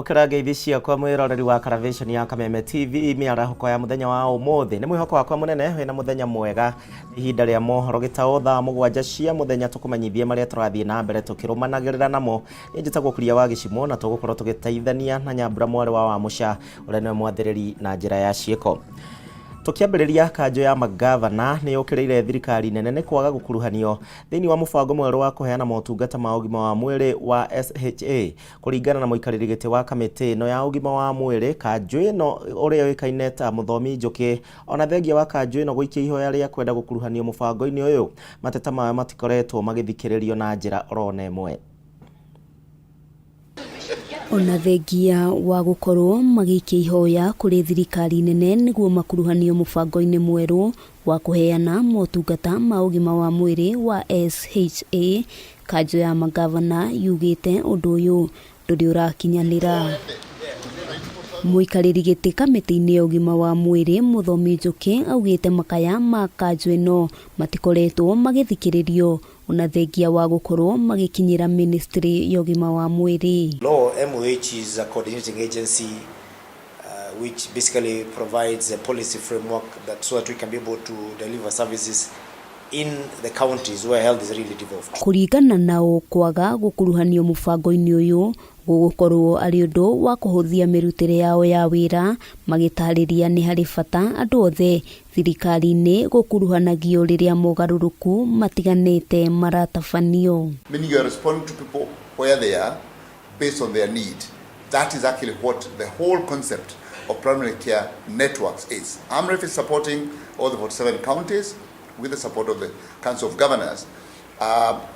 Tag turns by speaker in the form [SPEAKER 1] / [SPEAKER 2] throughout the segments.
[SPEAKER 1] Amũkĩra ngeithi ciakwa mwĩroreri wa Karavation ya Kameme TV mĩarahũko ya mũthenya wa ũmũthĩ. Nĩ mwĩhoko wakwa mũnene wĩna mũthenya mwega. Ihinda rĩa mohoro gĩtaũ thaa 7 cia mũthenya tũkũmenyithie marĩa tũrathiĩ na mbere tũkĩrũmanagĩrĩra namo. Niĩ njĩtagwo Kuria wa Gĩcimũ na tũgũkorwo tũgĩteithania na Nyambura mwarĩ wa Wamũca ũrĩa nĩwe mwathĩrĩri na njĩra ya ciĩko. Tũkĩambĩrĩria kanjũ ya magavana nĩ yũkĩrĩire thirikari nene nĩ kwaga gũkuruhanio thĩinĩ wa mũbango mwerũ wa kũheana motungata ma ũgima wa mwĩrĩ wa SHA. Kũringana na mũikarĩri gĩtĩ wa kamĩtĩ ĩno ya ũgima wa mwĩrĩ kanjũ ĩno ũrĩa ũĩkaine ta Mũthomi Njũkĩ, ona thengia wa kanjũ ĩno gũikia ihoya rĩa kwenda gũkuruhanio mũbango-inĩ ũyũ, mateta mayo matikoretwo magĩthikĩrĩrio na njĩra orona ĩmwe.
[SPEAKER 2] Ona thengia wa gũkorwo magĩikia ihoya kũrĩ thirikari nene nĩguo makuruhanio mũbango-inĩ mwerũ wa kũheana motungata ma ũgima wa mwĩrĩ wa SHA, kanjũ ya magavana yugĩte ũndũ ũyũ ndũrĩ ũrakinyanĩra. Mũikarĩri gĩtĩ kamĩtĩ-inĩ ya ũgima wa mwĩrĩ Mũthomi Njũkĩ augĩte makaya ma kanjũ ĩno matikoretwo magĩthikĩrĩrio ona thengia wa gũkorwo magĩkinyĩra ministry ya ũgima wa mwĩrĩ.
[SPEAKER 3] Law, MOH is a coordinating agency which basically provides a policy framework that so that we can be able to deliver services in the counties where health is really devolved.
[SPEAKER 2] Kũringana nao kwaga gũkuruhanio mũbango-inĩ ũyũ gũgũkorwo arĩ ũndũ wa kũhũthia mĩrutĩre yao ya wĩra, magĩtarĩria nĩ harĩ bata andũ othe thirikari-inĩ gũkuruhanagio rĩrĩa mogarũrũku matiganĩte maratabanio.
[SPEAKER 4] Meaning you are responding to people where they are based on their need. That is actually what the whole concept of primary care networks is. Amref is supporting all the 47 counties with the support of the Council of Governors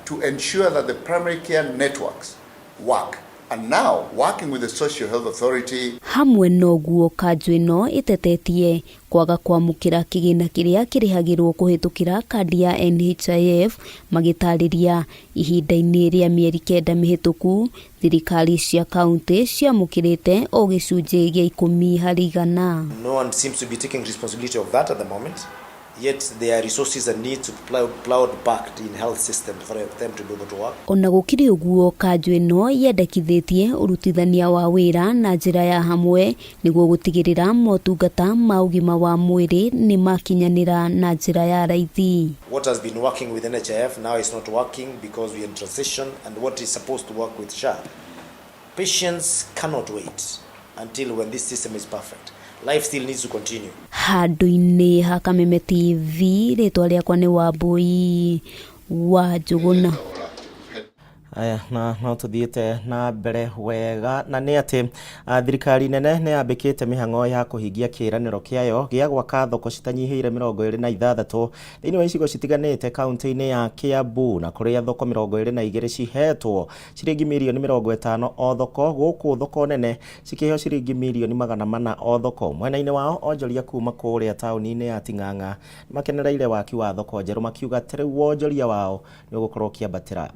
[SPEAKER 4] to ensure that the primary care networks work. And now, working with the Social Health Authority,
[SPEAKER 2] Hamwe noguo kanjũ ĩno ĩtetetie kwaga kwamũkĩra kĩgĩna kĩrĩa kĩrĩhagĩrwo kũhĩtũkĩra kandi ya NHIF, magĩtarĩria ihinda-inĩ rĩa mĩeri 9 mĩhĩtũku thirikari cia kaunti ciamũkĩrĩte o gĩcunjĩ gĩa 10%.
[SPEAKER 3] No one seems to be taking responsibility of that at the moment. Yet there are resources that need to be plowed back in health system for them to be able to work.
[SPEAKER 2] Ona gũkĩrĩ ũguo kanjũ ĩno yendekithĩtie ũrutithania wa wĩra na njĩra ya hamwe nĩguo gũtigĩrĩra motungata ma ũgima wa mwĩrĩ nĩ makinyanĩra na njĩra ya raithi.
[SPEAKER 3] What has been working with NHIF now is not working because we are in transition, and what is supposed to work with SHA. Patients cannot wait until when this system is perfect. Life still needs to continue.
[SPEAKER 2] Handũ-inĩ ha Kameme TV, rĩtwa rĩakwa nĩ Wambui wa Njũgũna.
[SPEAKER 1] Aya, na no tuthiĩte na mbere wega na nĩ atĩ thirikari nene nĩ yambĩkĩte mĩhang'o ya kũhingia kĩĩranĩro kĩayo gĩa gwaka thoko citanyihĩire 26 thĩinĩ wa icigo citiganĩte kaunti-inĩ ya Kiambu, na kũrĩa thoko 22 cihetwo ciringi mirioni 50 o thoko, gũkũ thoko nene cikĩheo ciringi mirioni 400 o thoko. Mwena-inĩ wao onjoria kuma kũrĩa taũni-inĩ ya Ting'ang'a makenereire waki wa thoko njerũ, makiuga atĩ rĩu wonjoria wao nĩ ũgũkorwo ũkĩambatĩra.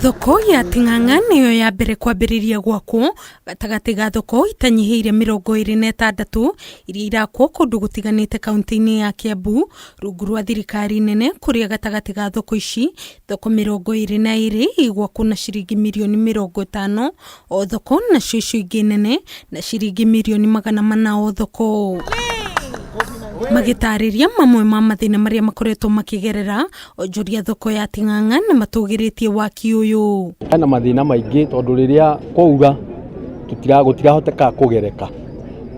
[SPEAKER 5] Thoko ya Ting'ang'a nĩyo ya mbere kwambĩrĩria gwakwo gatagatĩ ga thoko itanyihĩire 26 iria irakwo kũndũ gũtiganĩte kaunti-inĩ ya Kiambu rungu rwa thirikari nene, kũrĩa gatagatĩ ga thoko ici thoko 22 igwakwo na ciringi mirioni 50 o thoko, nacio icio ingĩ nene na ciringi mirioni 400 o thoko. Magĩtarĩria mamwe ma mathĩna marĩa makoretwo makĩgerera onjoria thoko ya Ting'ang'a nĩ matũgĩrĩtie waki ũyũ.
[SPEAKER 6] Hena mathĩna maingĩ tondũ rĩrĩa kwaura gũtirahoteka kũgereka,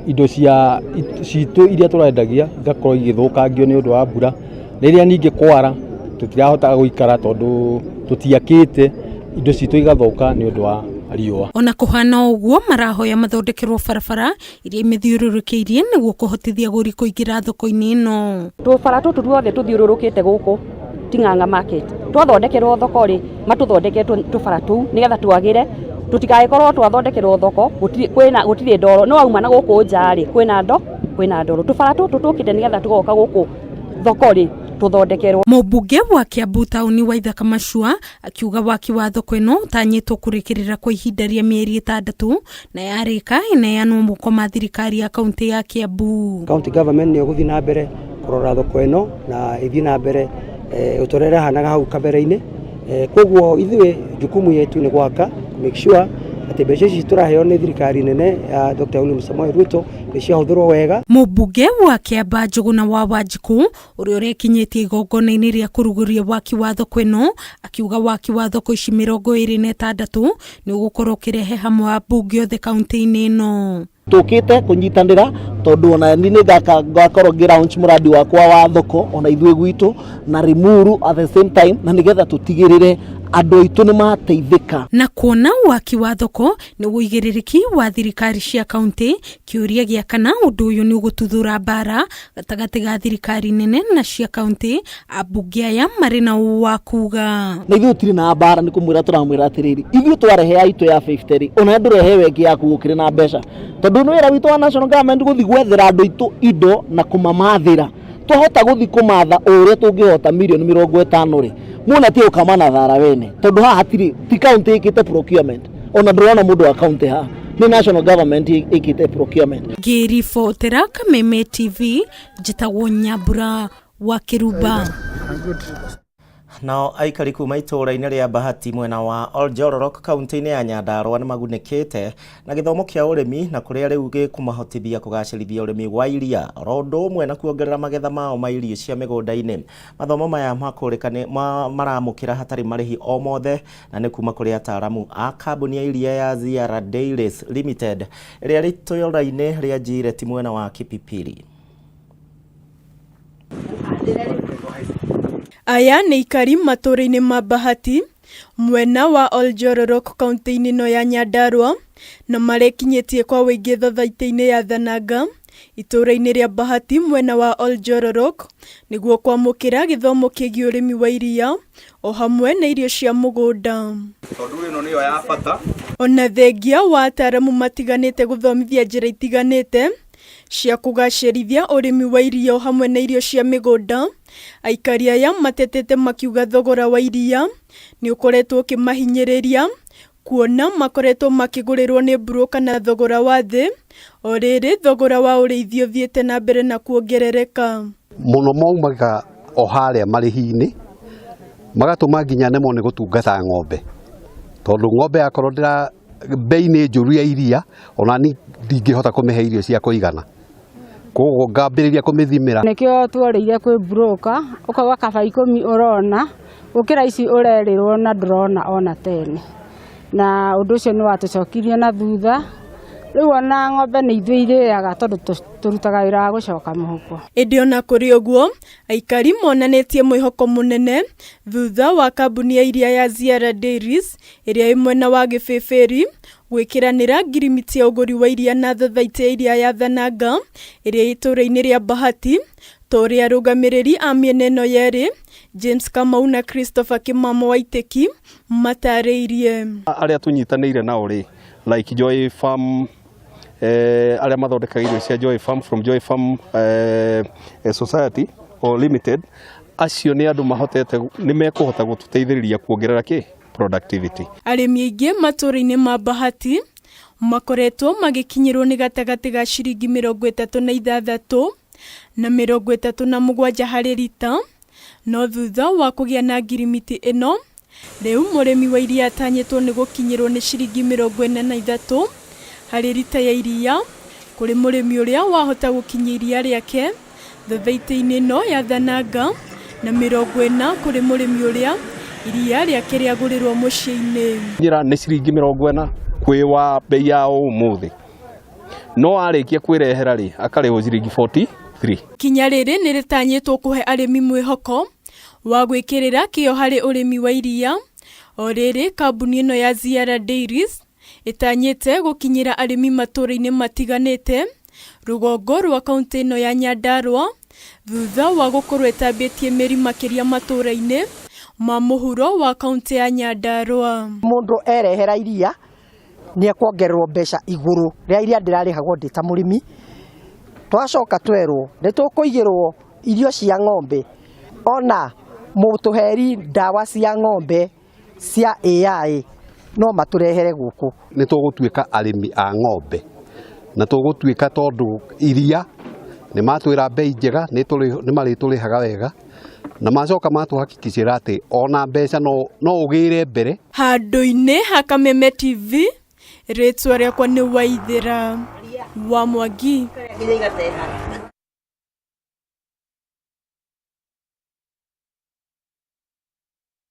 [SPEAKER 6] indo cia citũ iria tũrendagia igakorwo igĩthũkangio nĩ ũndũ wa mbura. Rĩrĩa ningĩ kwara tũtirahota gũikara tondũ tũtiakĩte, indo citũ igathũka nĩ ũndũ wa riũa.
[SPEAKER 5] Ona kũhana ũguo marahoya mathondekerwo barabara iria imithiũrũrũkĩirie nĩguo kũhotithia agũri kũingĩra thoko-inĩ ĩno.
[SPEAKER 7] Tũbara tũtũ tuothe tũthiũrũrũkĩte gũkũ Ting'ang'a market twathondekerwo thoko rĩ, matũthondeke tũbara tũu nĩgetha twagĩre, tũtigagĩkorwo twathondekerwo thoko gũtirĩ ndoro, no wauma na gũkũ nja rĩ kwĩna ndoro. Tũbara tũtũ tũkĩte nĩgetha tũgoka gũkũ thoko rĩ tũthondekerwo.
[SPEAKER 5] Mũmbunge wa Kiambu taũni Waithaka Machua akiuga waki wa thoko ĩno ũtanyĩtwo kũrĩkĩrĩra kwa ihinda rĩa mĩeri 6 na yarĩka ĩneanwo moko ma thirikari ya kaunti ya Kiambu.
[SPEAKER 8] County government nĩ ĩgũthiĩ na mbere kũrora thoko ĩno na ĩthiĩ na mbere ũtũrĩre hanaga hau kabere-inĩ. Koguo ithuĩ jukumu yetu nĩ gwaka make sure atĩ mbeca ici tũraheo nĩ thirikari nene ya Dr. William Samoei Ruto nĩ ciahũthĩrwo wega.
[SPEAKER 5] Mũmbunge wa Kĩamba Njũgũna wa Wanjikũ ũrĩa ũrekinyĩtie igongona-inĩ rĩa kũrugũria waki wa thoko ĩno akiuga waki wa thoko ici 26 nĩ ũgũkorwo ũkĩrehe hamwe ambunge othe kaunti-inĩ ĩno.
[SPEAKER 9] Tukite kunyitanira tondu ona ni ni ngakorwo ngi launch muradi wakwa wa thoko ona ithuĩ gwitũ na Limuru at the same time, na nigetha tutigirire andu aitu ni mateithika.
[SPEAKER 5] Na kuona waki wa thoko nĩ ũigĩrĩrĩki wa thirikari cia kaunti, kĩũria gĩa kana ũndũ ũyũ nĩ ũgũtuthũra mbara gatagatĩ ga thirikari nene na cia kaunti, ambunge aya marĩ na ũũ wa kuga.
[SPEAKER 9] Na ithuĩ tũtirĩ na mbara, nĩ kũmwĩra tũramwĩra atĩrĩrĩ, ithuĩ twarehe aitũ ya 50 rĩ, ona ndũrehe we ĩngĩ yaku gũkĩrĩ na mbeca, tondũ nĩ wĩra witũ wa national government gũthiĩ gwethera andũ aitũ indo na kũmamathĩra. Twahota gũthiĩ kũmatha o ũrĩa tũngĩhota mirioni 50 rĩ, muona ti ũkama na thara wene, tondũ haha hatirĩ ti county ĩkĩte procurement, ona ndũrona mũndũ wa county haha, nĩ national government ĩkĩte procurement.
[SPEAKER 5] Ngĩribotera Kameme TV, njĩtagwo Nyambura wa Kĩrumba.
[SPEAKER 1] Nao aikari kuma itũũra-inĩ rĩa Bahati mwena wa Oljororok kaunti-inĩ ya Nyandarua nĩ magunĩkĩte na gĩthomo kĩa ũrĩmi na kũrĩa rĩu gĩkũmahotithia kũgacĩrithia ũrĩmi wa iria oro ũndũ ũmwe na kuongerera magetha mao ma irio cia mĩgũnda-inĩ. Mathomo maya maramũkĩra hatarĩ marĩhi o mothe na nĩ kuma kũrĩ ataaramu a kambuni ya iria ya Ziara Dairies Limited ĩrĩa ĩrĩ itũũra-inĩ rĩa Njireti mwena wa Kipipiri.
[SPEAKER 10] Aya nĩ aikari matũũra-inĩ ma Bahati mwena wa Oljororok kaunti-inĩ ĩno ya Nyandarua na marekinyĩtie kwa ũingĩ thathaitĩ-inĩ ya Thananga itũũra-inĩ rĩa Bahati mwena wa Oljororok nĩguo kwamũkĩra gĩthomo kĩgiĩ ũrĩmi wa iria o hamwe na irio cia mũgũnda.
[SPEAKER 11] Tondũ ĩno nĩyo ya bata.
[SPEAKER 10] Ona thengia wa ataaramu matiganĩte gũthomithia njĩra itiganĩte cia kũgacĩrithia ũrĩmi wa iria o hamwe na irio cia mĩgũnda, aikari aya matetete makiuga thogora wa iria nĩ ũkoretwo ũkĩmahinyĩrĩria kuona makoretwo makĩgũrĩrwo nĩ broker na thogora wa thĩ, o rĩrĩ thogora wa ũrĩithia ũthiĩte na mbere na kuongerereka.
[SPEAKER 12] Mũno maumaga o harĩa marĩhi-inĩ magatũma nginya nemwo nĩ gũtungata ng'ombe, tondũ ng'ombe yakorwo ndĩra bei nĩ njũru ya iria, ona ni ndingĩhota kũmĩhe irio cia kũigana, koguo ngambĩrĩria kũmĩthimĩra.
[SPEAKER 13] Nĩkĩo tuorĩire kwĩ broker, ũkauga kaba 10 ũrona gũkĩra ici ũrerĩrwo na ndũrona ona 10, na ũndũ ũcio nĩ watũcokirie na thutha. Rĩu ona ng'ombe nĩ ithuĩ irĩaga tondũ tũrutaga wĩra wa gũcoka mũhuko.
[SPEAKER 10] Ĩndĩ ona kũrĩ ũguo, aikari monanĩtie mwĩhoko mũnene thutha wa kambuni ya iria ya Ziara Dairies ĩrĩa ĩ mwena wa Gĩbĩbĩri gwĩkĩranĩra ngirimiti ya ũgũri wa iria na thathaitĩ ya iria ya Thananga ĩrĩa ĩ itũũra-inĩ rĩa Bahati, ta ũrĩa arũgamĩrĩri a mĩena ĩno yerĩ James Kamau na Christopher Kimamo Waitĩki matarĩirie.
[SPEAKER 11] Arĩa tũnyitanĩire nao rĩ, like Joy Farm, arĩa mathondekaga irio cia Joy Farm from Joy Farm Society or Limited, acio nĩ andũ mahotete, nĩ mekũhota gũtũteithĩrĩria kuongerera kĩ productivity.
[SPEAKER 10] Arĩmi aingĩ matũũra-inĩ ma Bahati makoretwo magĩkinyĩrwo nĩ gatagatĩ ga ciringi 36 na 37 harĩ rita, no thutha wa kũgĩa na ngirimiti ĩno rĩu mũrĩmi wa iria atanyĩtwo nĩ gũkinyĩrwo nĩ ciringi 43 harĩ rita ya iria kũrĩ mũrĩmi ũrĩa wahota gũkinyia iria rĩake thathaitĩ-inĩ ĩno ya Thananga na 40 kũrĩ mũrĩmi ũrĩa iria rĩake rĩagũrĩrwo mũciĩ-inĩ.
[SPEAKER 11] Njĩra nĩ ciringi 40 kwĩ wa bei ya ũmũthĩ, no arĩkia kwĩrehera rĩ akarĩhwo ciringi 43.
[SPEAKER 10] Kinya rĩrĩ nĩ rĩtanyĩtwo kũhe arĩmi mwĩhoko wa gwĩkĩrĩra kĩyo harĩ ũrĩmi wa iria, o rĩrĩ kambuni ĩno ya Ziara Dairies ĩtanyĩte gũkinyĩra arĩmi matũũra-inĩ matiganĩte rũgongo rwa kaunti ĩno ya Nyandarua thutha wa gũkorwo ĩtambĩtie mĩri makĩria matũũra-inĩ ma mũhuro wa kaunti ya Nyandarua.
[SPEAKER 14] Mũndũ erehera iria nĩ ekuongererwo mbeca igũrũ rĩa iria ndĩrarĩhagwo ndĩ ta mũrĩmi. Twacoka twerwo nĩ tũkũigĩrwo irio cia ng'ombe, ona mũtũheri ndawa cia ng'ombe cia AI no matũrehere gũkũ.
[SPEAKER 12] Nĩ tũgũtuĩka arĩmi a ng'ombe na tũgũtuĩka tondũ iria Nĩ matwĩra bei njega, nĩ marĩtũrĩhaga wega, na macoka matũhakikicĩra atĩ ona mbeca no ũgĩre mbere.
[SPEAKER 10] Handũ-inĩ ha Kameme TV, rĩtwa rĩakwa nĩ Waithĩra wa Mwangi.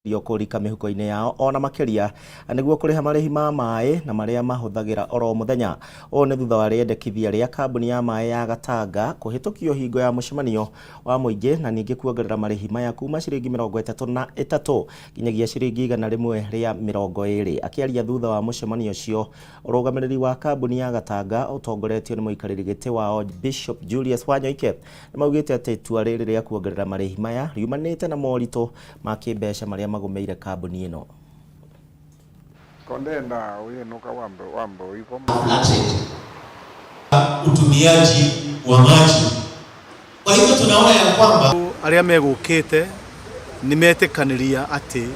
[SPEAKER 1] Kũrika mĩhuko-inĩ yao ona makĩria nĩguo kũrĩha marĩhi ma maĩ na marĩa mahũthagĩra oro mũthenya. Ũũ nĩ thutha wa rĩendekithia rĩa kambuni ya maĩ ya Gatanga kũhĩtũkio hingo ya mũcemanio wa mũingĩ na ningĩ kuongerera marĩhi maya kuma ciringi 33 nginyagia ciringi 120. Akĩaria thutha wa mũcemanio ũcio, ũrũgamĩrĩri wa kambuni ya Gatanga ũtongoretio nĩ mũikarĩri gĩtĩ wao Bishop Julius Wanyoike nĩmaugĩte atĩ itua rĩrĩ rĩa kuongerera marĩhi maya riumanĩte na moritũ ma kĩmbeca marĩa magũmĩire kambuni ĩno.
[SPEAKER 15] Utumiaji wa maji. Kwa hivyo tunaona ya kwamba
[SPEAKER 16] arĩa megũkĩte nĩ metĩkanĩria atĩ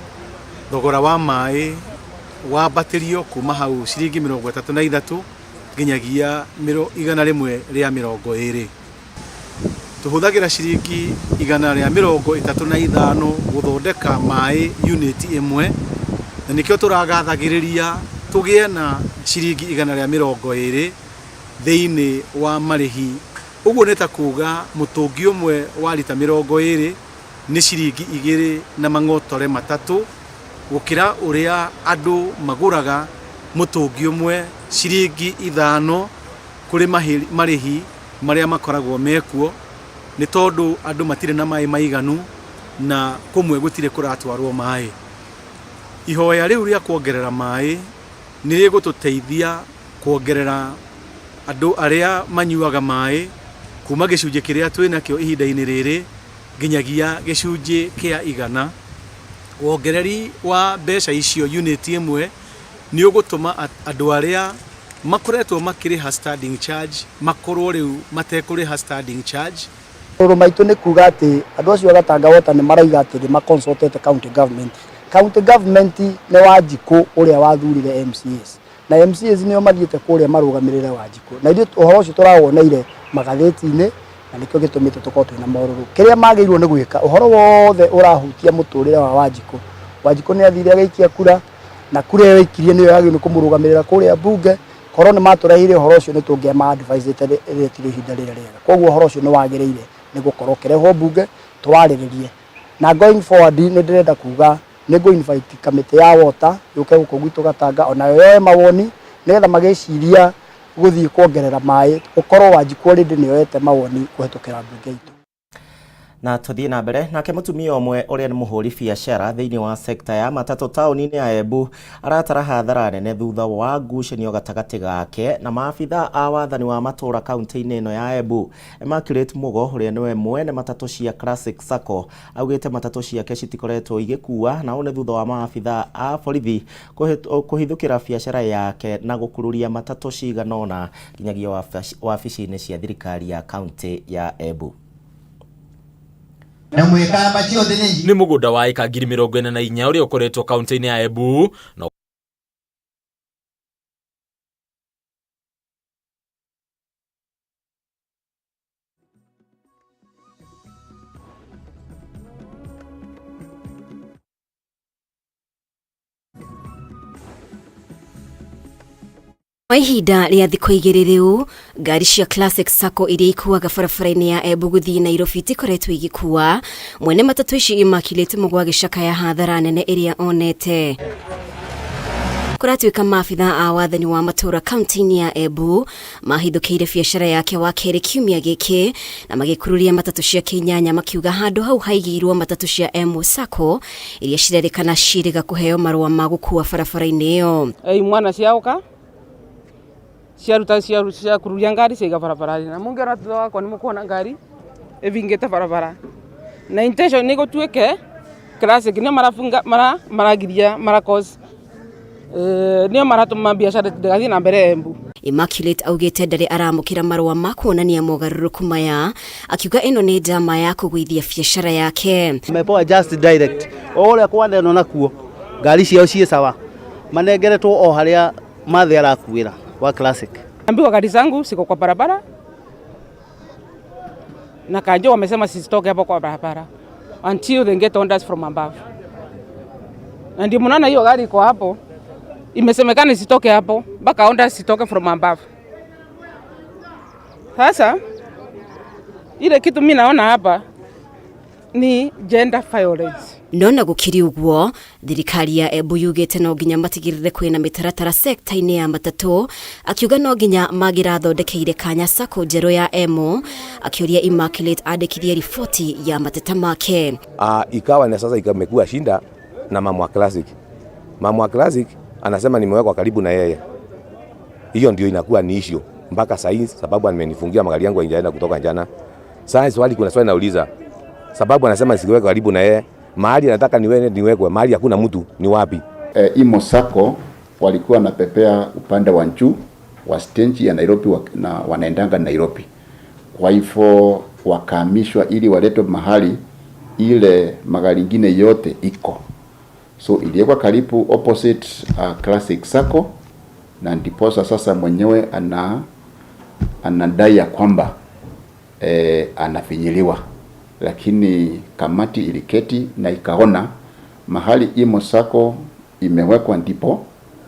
[SPEAKER 16] thogora wa maĩ wambatĩrio kuma hau ciringi 33 nginyagia 120. Tũhũthagĩra ciringi 135 gũthondeka maĩ unit ĩmwe, na nĩkĩo tũragathagĩrĩria tũgĩe na ciringi 120 thĩinĩ wa marĩhi. Ũguo nĩ ta kuga mũtũngi ũmwe wa rita 20 nĩ ciringi 2 na mang'otore 3 gũkĩra ũrĩa andũ magũraga mũtũngi ũmwe ciringi 5 kũrĩ marĩhi marĩa makoragwo mekuo, nĩ tondũ andũ matirĩ na maĩ maiganu na kũmwe gũtirĩ kũratwarwo maĩ. Ihoya rĩu rĩa kuongerera maĩ nĩ rĩgũtũteithia kuongerera andũ arĩa manyuaga maĩ kuma gĩcunjĩ kĩrĩa twĩnakĩo ihinda-inĩ rĩrĩ nginyagia gĩcunjĩ kĩa 100. Wongereri wa mbeca icio unit ĩmwe nĩ ũgũtũma andũ arĩa makoretwo makĩrĩha standing charge makorwo rĩu matekũrĩha standing charge.
[SPEAKER 8] Maũndũ maitũ nĩ kuga atĩ andũ acio a Gatanga Water nĩ marauga atĩ nĩ maconsultete county government. County government nĩ Wanjikũ ũrĩa wathurire MCAs, na MCAs nĩo mathiĩte kũrĩa marũgamĩrĩre Wanjikũ, na ithuĩ ũhoro ũcio tũrawoneire magathĩti-inĩ, na nĩkĩo gĩtũmĩte tũkorwo twĩna morũrũ. Kĩrĩa magĩrĩirwo nĩ gwĩka, ũhoro wothe ũrahutia mũtũrĩre wa Wanjikũ. Wanjikũ nĩ athire agĩikia kura, na kura ĩyo aikirie nĩyo yagĩrĩirwo nĩ kũmũrũgamĩrĩra kũrĩa mbunge. Korwo nĩ matũreheire ũhoro ũcio nĩ tũngĩama advisĩte rĩrĩa tirĩ ihinda rĩrĩa rĩega. Koguo ũhoro ũcio nĩ wagĩrĩire nĩ gũkorwo ũkĩrehwo mbunge twarĩrĩrie. Na going forward nĩ ndĩrenda kuga nĩ ngũ invite kamĩtĩ ya water yũke gũkũ gwitũ Gatanga, onayo yoe mawoni nĩgetha magĩciria gũthiĩ kuongerera maĩ, ũkorwo Wanjikũ already nĩ yoete mawoni kũhetũkĩra mbunge itũ.
[SPEAKER 1] Na tuthiĩ na mbere nake mũtumia ũmwe ũrĩa nĩ mũhũri biacara thĩinĩ wa sekta ya matatũ taũni-inĩ ya Embu aratara hathara nene thutha wa ngucanio gatagatĩ gake na maabitha a wathani wa matũũra kaunti-inĩ ĩno ya Embu. Immaculate Mugo ũrĩa nĩwe mwene matatũ cia Classic Sacco augĩte matatũ ciake citikoretwo igĩkua, na ũũ nĩ thutha wa maabitha a borithi kũhithũkĩra biacara yake na gũkururia matatũ cigana ũna nginyagia wabici-inĩ cia thirikari ya kaunti ya Embu.
[SPEAKER 15] Nĩ mũgũnda wa ĩka 44,000 ũrĩa ũkoretwo kaunti-inĩ ya Embu na
[SPEAKER 2] Kwa ihinda rĩa thikũ igĩrĩ rĩu, ngari cia Classic Sacco iria ikuaga barabara-inĩ ya Embu gũthiĩ Nairobi itikoretwo igĩkua. Mwene matatũ ici Immaculate Mugo agĩcakaya hathara nene ĩrĩa onete. Kũratuĩka maabitha a wathani wa matũũra kaunti-inĩ ya Embu mahithũkĩire biacara yake wa kerĩ kiumia gĩkĩ na magĩkururia matatũ ciake 8, makiuga handũ hau haigĩirwo matatũ cia M Sacco iria cirerĩkana ciĩrĩga kũheo marũa ma gũkua barabara-inĩ ĩyo.
[SPEAKER 17] Imwana ciaũka ciaruta ciakururia ngari ciaiga barabara-inĩ, na mũngĩona thutha wakwa nĩ mũkuona ngari ĩvingĩte barabara, na intention nĩ gũtuĩke Classic nĩo marafunga maragiria mara cause nĩo maratũma biacara ndĩgathiĩ na mbere Embu.
[SPEAKER 2] Immaculate augĩte ndarĩ aramũkĩra marũa ma kuonania mogarũrũku maya, akiuga ĩno nĩ njama ya kũgũithia biacara yake.
[SPEAKER 9] Mepoa just direct o ũrĩa kwanenwo nakuo ngari ciao ciĩ sawa, manengeretwo o harĩa mathe arakuĩra wa Classic.
[SPEAKER 17] Ambiwa gari zangu siko kwa barabara. Na Kanjo wamesema sisitoke hapo kwa barabara until they get orders from above. Na ndio mnaona hiyo gari iko hapo, imesemekana isitoke hapo mpaka orders isitoke from above. Sasa ile kitu mimi naona hapa ni gender violence.
[SPEAKER 18] No na gũkĩrĩ ũguo, thirikari ya Embu yugĩte no nginya matigĩrĩre kwĩna mĩtaratara sekta-inĩ ya matatũ, akiuga no nginya mangĩrathondekeire kanya sacco njerũ ya Emo, akĩũria Immaculate andĩkithie riboti ya mateta make.
[SPEAKER 19] Ikawa na sasa ikamekuwa shinda na mama wa Classic. Mama wa Classic anasema nimewekwa karibu na yeye. Hiyo ndio inakuwa ni issue mpaka saa hii, sababu amenifungia magari yangu haijaenda kutoka jana. Sasa swali, kuna swali nauliza, sababu anasema siwekwe karibu na yeye, mahali anataka niwe niwekwe, mahali hakuna mtu ni wapi?
[SPEAKER 4] Imo Sacco walikuwa wanapepea upande wa juu wa stage ya Nairobi na wanaendanga Nairobi. Kwa hivyo wakahamishwa ili waletwe mahali ile magari ingine yote iko. So iliwekwa karibu opposite Classic Sacco, na ndiposa sasa mwenyewe anadai ya kwamba anafinyiliwa, lakini kamati iliketi na ikaona mahali Imo Sacco imewekwa ndipo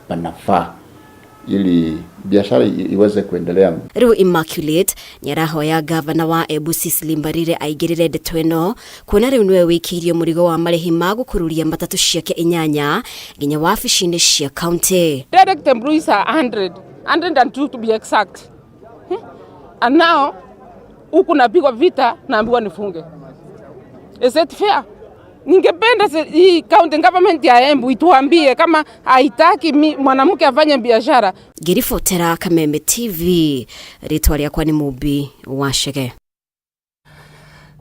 [SPEAKER 4] panafaa ili biashara iweze kuendelea.
[SPEAKER 18] Rĩu Immaculate nĩarahoya gavana wa Embu Cecily Mbarire aingĩrĩre ndeto ĩno, kuona rĩu nĩwe wĩkĩirio mũrigo wa marĩhi ma gũkururia matatũ ciake inyanya nginya wabici-inĩ cia kaunti.
[SPEAKER 17] Direct employees are 100, 102 to be exact. And now huku napigwa vita, naambiwa nifunge. Is it fair? Ningependa hii county government ya Embu ituambie kama haitaki mwanamke afanye biashara.
[SPEAKER 18] Ngĩribotera Kameme TV, rĩtwa rĩakwa nĩ Mumbi wa Chege.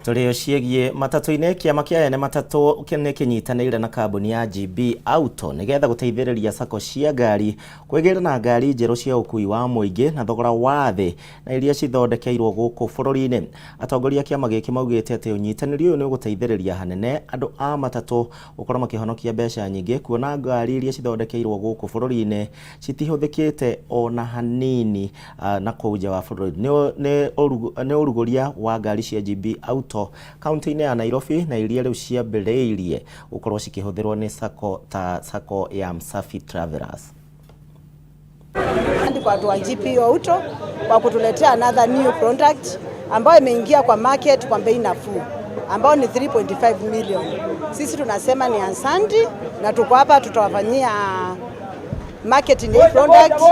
[SPEAKER 1] Tũrĩ o ciĩgiĩ matatũ-inĩ, kĩama kĩa ene matatũ nĩ kĩnyitanĩire na kambuni ya GB Auto nĩgetha gũteithĩrĩria sacco cia ngari kwĩgĩra na ngari njerũ cia ũkui wa mũingĩ na thogora wa thĩ na iria cithondekeirwo gũkũ bũrũri-inĩ. Atongoria a kĩama gĩkĩ maugĩte atĩ ũnyitanĩri ũyũ nĩ ũgũteithĩrĩria hanene andũ a matatũ gũkorwo makĩhonokia mbeca nyingĩ, kuona ngari iria cithondekeirwo gũkũ bũrũri-inĩ citihũthĩkĩte ona hanini na kũu nja wa bũrũri. Nĩ ũrugũria wa ngari cia GB Auto kaunti-inĩ ya Nairobi na iria rĩu ciambĩrĩirie gũkorwo cikĩhũthĩrwo nĩ sacco ta sacco ya Msafi Travelers.
[SPEAKER 20] Kwa watu wa GP Auto kwa kutuletea another new product ambayo imeingia kwa market kwa bei nafuu ambao ni 3.5 million. Sisi tunasema ni asante na tuko hapa tutawafanyia marketing hii product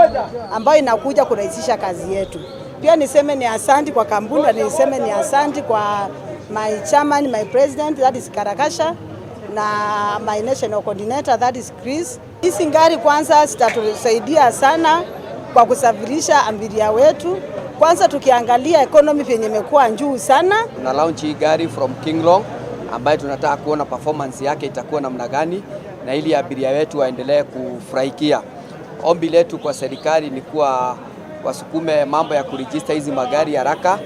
[SPEAKER 20] ambayo inakuja kurahisisha kazi yetu. Pia niseme ni asante kwa kampuni na niseme ni asante kwa my chairman, my president, that is Karakasha, na my national coordinator, that is Chris. Hizi ngari kwanza zitatusaidia sana kwa kusafirisha abiria wetu. Kwanza tukiangalia economy penye imekuwa juu sana.
[SPEAKER 21] Tuna launch hii gari from Kinglong ambayo tunataka kuona performance yake itakuwa namna gani, na ili abiria wetu waendelee kufurahikia. Ombi letu kwa serikali ni kuwa wasukume mambo ya kuregister hizi magari haraka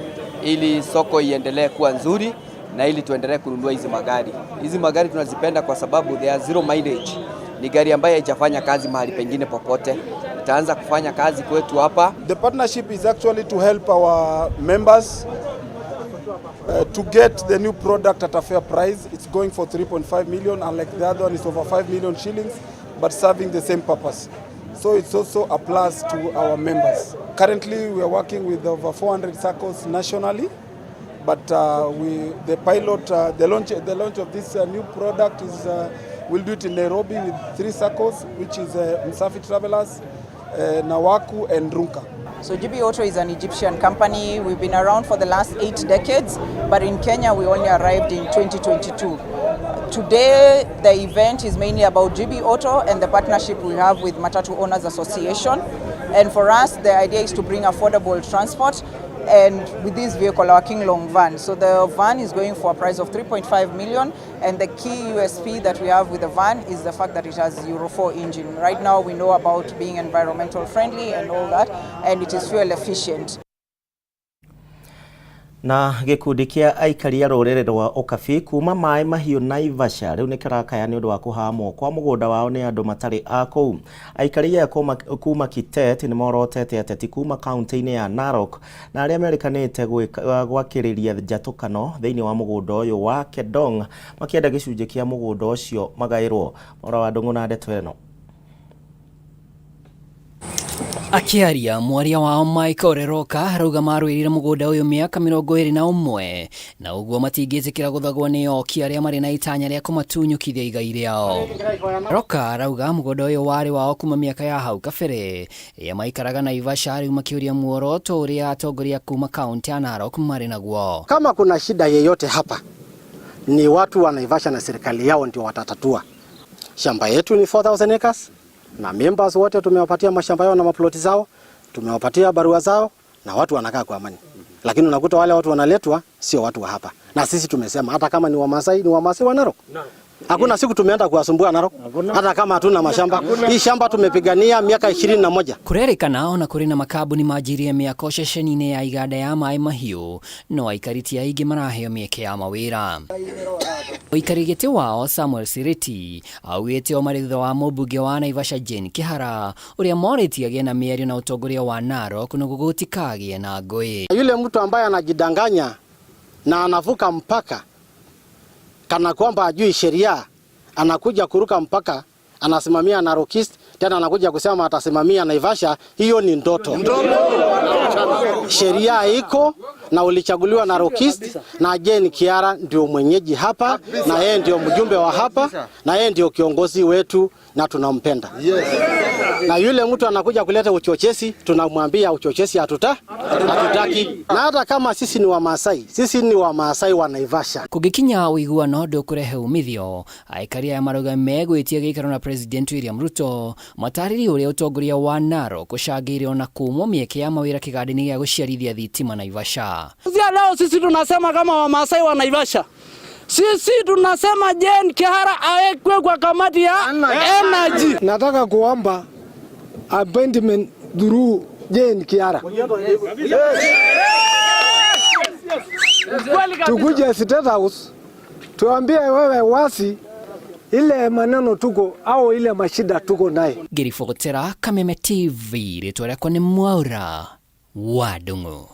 [SPEAKER 21] ili soko iendelee kuwa nzuri na ili tuendelee kununua hizi magari. Hizi magari tunazipenda kwa sababu they are zero mileage. Ni gari ambayo haijafanya kazi mahali pengine popote. Itaanza kufanya kazi kwetu hapa.
[SPEAKER 22] The partnership is actually to help our members to get the new product at a fair price. It's going for 3.5 million, unlike the other one is over 5 million shillings, but serving the same purpose. So it's also a plus to our members. Currently, we are working with over 400 SACCOs nationally, but we, the pilot, the launch of this new product is, we'll do it in Nairobi with 3 SACCOs, which is Msafi Travelers, Nawaku and Runka.
[SPEAKER 23] So GB Auto is an Egyptian company. We've been around for the last 8 decades, but in Kenya we only arrived in 2022. Today, the event is mainly about GB Auto and the partnership we have with Matatu Owners Association. And for us, the idea is to bring affordable transport, and with this vehicle, our Kinglong van. So the van is going for a price of 3.5 million, and the key USP that we have with the van is the fact that it has Euro 4 engine. Right now, we know about being environmental friendly and all that, and it is fuel efficient.
[SPEAKER 1] Na gĩkundi kĩa aikari a rũrĩrĩ rwa Ũkabi kuma Maĩ Mahiũ Naivasha rĩu nĩ kĩrakaya nĩ ũndũ wa kũhamwo kwa mũgũnda wao nĩ andũ matarĩ a kũu. Aikari aya kuma Kitet nĩ morotete ateti kuma kaunti-inĩ ya Narok na arĩa merĩkanĩte gwakĩrĩria njatũkano thĩinĩ wa mũgũnda ũyũ wa Kedong makĩenda gĩcunjĩ kĩa mũgũnda ũcio magaĩrwo. Maura wa Ndũng'ũ na ndeto ĩno.
[SPEAKER 3] Akĩaria mwaria wao Mike Oreroka arauga marũĩrĩire mũgũnda ũyũ mĩaka 21 na ũguo matingĩtĩkĩra gũthagwo nĩ oki arĩa marĩ na itanya rĩa kũmatunyũkithia igai rĩao. Roka arauga mũgũnda ũyũ warĩ wao kuma mĩaka ya hau kabere ĩrĩa maikaraga Naivasha, rĩu makĩũria muoroto ũrĩa atongoria kuma kaunti ya Narok marĩ naguo.
[SPEAKER 6] Kama kuna shida yeyote hapa ni watu wa Naivasha na serikali yao ndio watatatua. Shamba yetu ni 4000 acres na members wote tumewapatia mashamba yao na maploti zao, tumewapatia barua zao na watu wanakaa kwa amani. Lakini unakuta wale watu wanaletwa sio watu wa hapa. Na sisi tumesema hata kama ni Wamasai, ni Wamasai wa Narok. Hakuna siku tumeenda kuwasumbua Narok, hata kama hatuna mashamba. Hii shamba tumepigania miaka 21.
[SPEAKER 3] Kurerikana ona kũrĩ na makambuni manjirie mĩako ceceni-inĩ ya iganda ya Maĩ Mahiũ, no aikari ti aingĩ maraheo mĩeke ya mawĩra. Mũikari gĩtĩ wao Samuel Siriti augĩte o marĩ thutha wa mũmbunge wa Naivasha Jane Kihara ũrĩa morĩtie agĩe na mĩario na ũtongoria wa Narok nĩguo gũtikagĩe na ngũĩ.
[SPEAKER 6] Yule mtu ambaye anajidanganya na anavuka mpaka kana kwamba ajui sheria, anakuja kuruka mpaka, anasimamia Narok East, tena anakuja kusema atasimamia Naivasha, hiyo ni ndoto. Sheria iko na ulichaguliwa Narok East na Jane Kihara ndio mwenyeji hapa na yeye ndio mjumbe wa hapa na yeye ndio kiongozi wetu na tunampenda. Na yule mtu anakuja kuleta uchochezi, tunamwambia uchochezi hatutaki. Na hata kama sisi ni Wamasai, sisi ni Wamasai wa Naivasha.
[SPEAKER 3] Kũngĩkinya ũiguano ndũkũrehe umithio, aikari aya marauga megwĩtia gĩikaro na President William Ruto matarĩrie ũrĩa ũtongoria wa Narok ũcangĩire ona kumwo mĩeke ya mawĩra kĩganda-inĩ gĩa gũciarithia thitima Naivasha.
[SPEAKER 7] Kuanzia leo sisi tunasema kama Wamasai wa Naivasha, sisi tunasema Jane Kihara awekwe kwa kamati ya energy.
[SPEAKER 24] Nataka kuomba appointment through Jane Kihara. Tukuje State House tuambie wewe wasi ile maneno tuko au ile mashida tuko naye.
[SPEAKER 3] Ngĩribotera Kameme TV, rĩtwa rĩakwa nĩ Mwaura wa Ndung'u.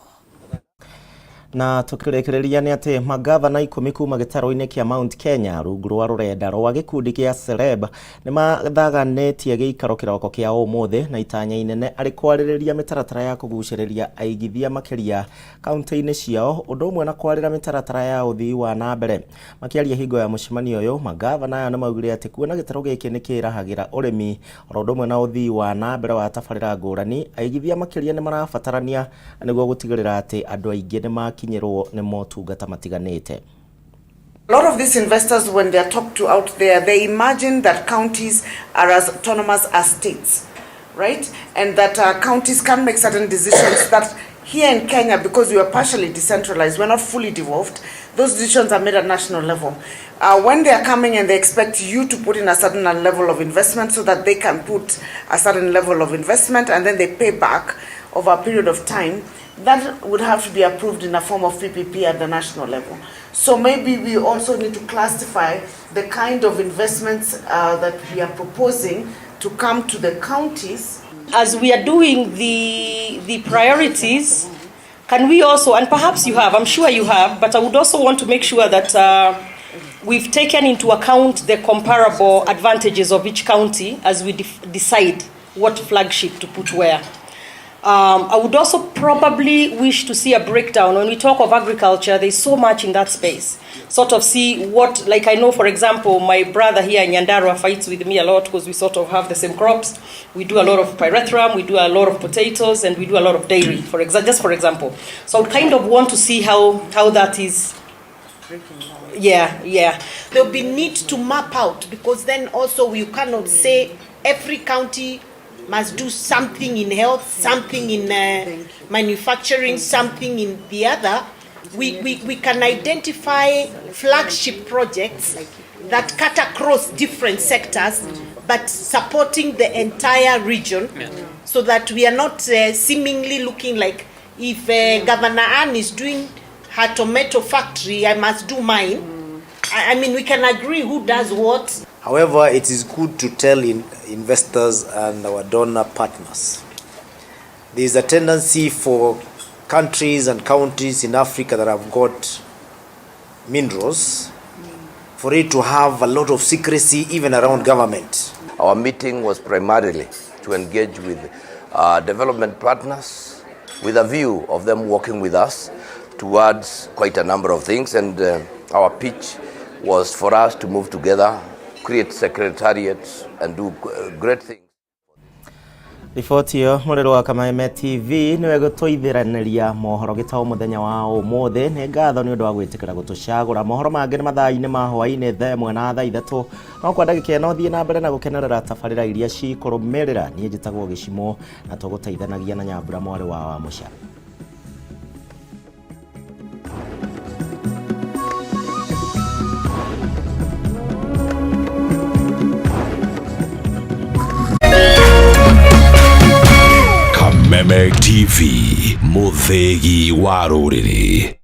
[SPEAKER 1] Na tukĩrĩkĩrĩria nĩ atĩ magavana 10 kuma gĩtarũ-inĩ kĩa Mount Kenya rungu rwa rũrenda rwa gĩkundi kĩa Celeb nĩ mathaganĩtie gĩikaro kĩroko kĩa ũmũthĩ na itanya inene arĩ kwarĩrĩria mĩtaratara ya kũgucĩrĩria aigithia makĩria kaunti-inĩ ciao ũndũ ũmwe na kwarĩra mĩtaratara ya ũthii wa na mbere. Makĩaria hingo ya mũcemanio ũyũ, magavana aya nĩ maugire atĩ kuona gĩtarũ gĩkĩ nĩ kĩrahagĩra ũrĩmi oro ũndũ ũmwe na ũthii wa na mbere wa tabarĩra ngũrani, aigithia makĩria nĩ marabatarania nĩguo gũtigĩrĩra atĩ andũ aingĩ nĩ makinyĩrwo nĩ motungata matiganĩte.
[SPEAKER 25] A lot of these investors, when they are talked to out there, they imagine that counties are as autonomous as states, right? And that counties can make certain decisions that here in Kenya, because we are partially decentralized, we're not fully devolved, those decisions are made at national level. When they are coming and they expect you to put in a certain level of investment so that they can put a certain level of investment and then they pay back over a period of time, that would have to be approved in a form of PPP at the national level. So maybe we also need to classify the kind of investments that we are proposing to come to the counties.
[SPEAKER 26] As we are doing the priorities, can we also, and perhaps you have, I'm sure you have, but I would also want to make sure that we've taken into account the comparable advantages of each county as we decide what flagship to put where. I would also probably wish to see a breakdown. When we talk of agriculture, there's so much in that space. Sort of see what, like I know, for example, my brother here in Nyandarua fights with me a lot because we sort of have the same crops. We do a lot of pyrethrum, we do a lot of potatoes, and we do a lot of dairy, just for example. So I would kind of want to see how that is. Yeah.
[SPEAKER 27] There'll be need to map out, because then also you cannot say every county must do something in health, something in manufacturing, something in the other. We can identify flagship projects that cut across different sectors, but supporting the entire region, so that we are not seemingly looking like if Governor Ann is doing her tomato factory, I must do mine. I mean, we can agree who does what.
[SPEAKER 5] However, it is good to tell investors and our donor partners. There is a tendency for countries and counties in Africa that have got minerals for it to have a lot of secrecy even around government.
[SPEAKER 10] Our meeting was primarily to engage with development partners with a view of them working with us towards quite a number of things, and our pitch was for us to move together, create secretariats and do great things.
[SPEAKER 1] Riboti ĩyo mũrĩro wa Kameme TV nĩwe gũtũithĩranĩria mohoro gĩtaũ mũthenya wa ũmũthĩ. Nĩ ngatho nĩ ũndũ wa gwĩtĩkĩra gũtũcagũra. Mohoro mangĩ nĩ mathaa-inĩ ma hwaĩ-inĩ thaa 1 na thaa 3. No kwa ndagĩka ĩno thiĩ na mbere na gũkenerera tabarĩra iria cikũrũmĩrĩra. Niĩ njĩtagwo Gĩcimo na tũgũteithanagia na Nyambura mwarĩ wa Wamũca.
[SPEAKER 11] Kameme TV, mũthĩgi wa rũrĩrĩ.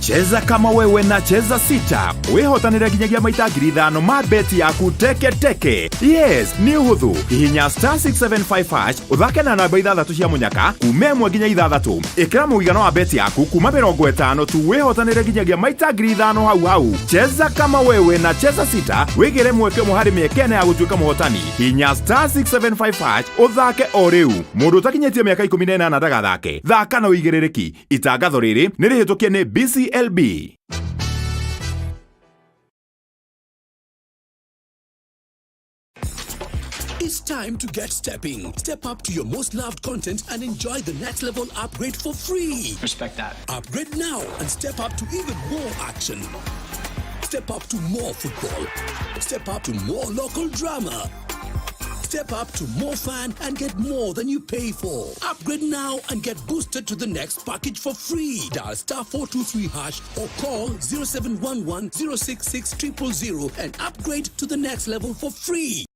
[SPEAKER 12] Cheza kama wewe na Cheza Sita wihotanire nginyagia maita 5,000 ma beti yaku teke teke. Yes, nĩ ũhũthũ. Hihinya star 675 hash ũthake na namba 6 cia mũnyaka kuma 1 nginya 6. Ĩkĩra mũigana wa beti yaku kuma 50 tu wihotanire nginyagia maita 5,000 hau hau. Cheza kama wewe na Cheza Sita wĩgĩre mweke ũmwe harĩ mĩeke ĩna ya gũtuĩka mũhotani. Hihinya star 675 hash ũthake o rĩu. Mũndũ ũtakinyĩtie mĩaka 18 ndagathake. Thaka na ũigĩrĩrĩki. Itangatho rĩrĩ nĩ rĩhĩtũkie nĩ BCLB.
[SPEAKER 13] It's time to get stepping. Step up to your most loved content and enjoy the next level upgrade for free.
[SPEAKER 14] Respect that.
[SPEAKER 13] Upgrade now and step up to even more action. Step up to more football. Step up to more local drama. Step up to more fun and get more than you pay for. Upgrade now and get boosted to the next package for free. Dial star 423 hash or call 0711 066 000 and upgrade to the next level for free.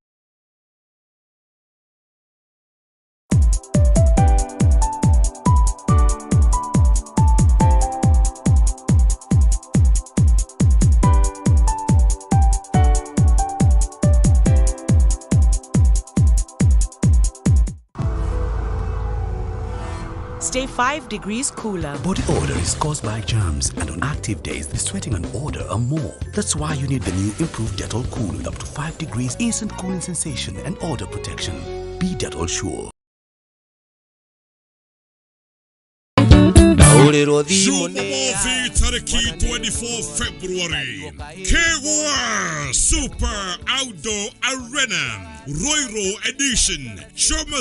[SPEAKER 16] Stay 5 degrees cooler.
[SPEAKER 13] Body odor is caused by germs, and on active days, the sweating and odor are more. That's why you need the new improved Dettol Cool with up to 5 degrees instant cooling sensation and odor protection. Be Dettol sure.
[SPEAKER 28] Jumamothi tariki 24 February, Kegwa Super Outdoor Arena, Roiro Edition, Choma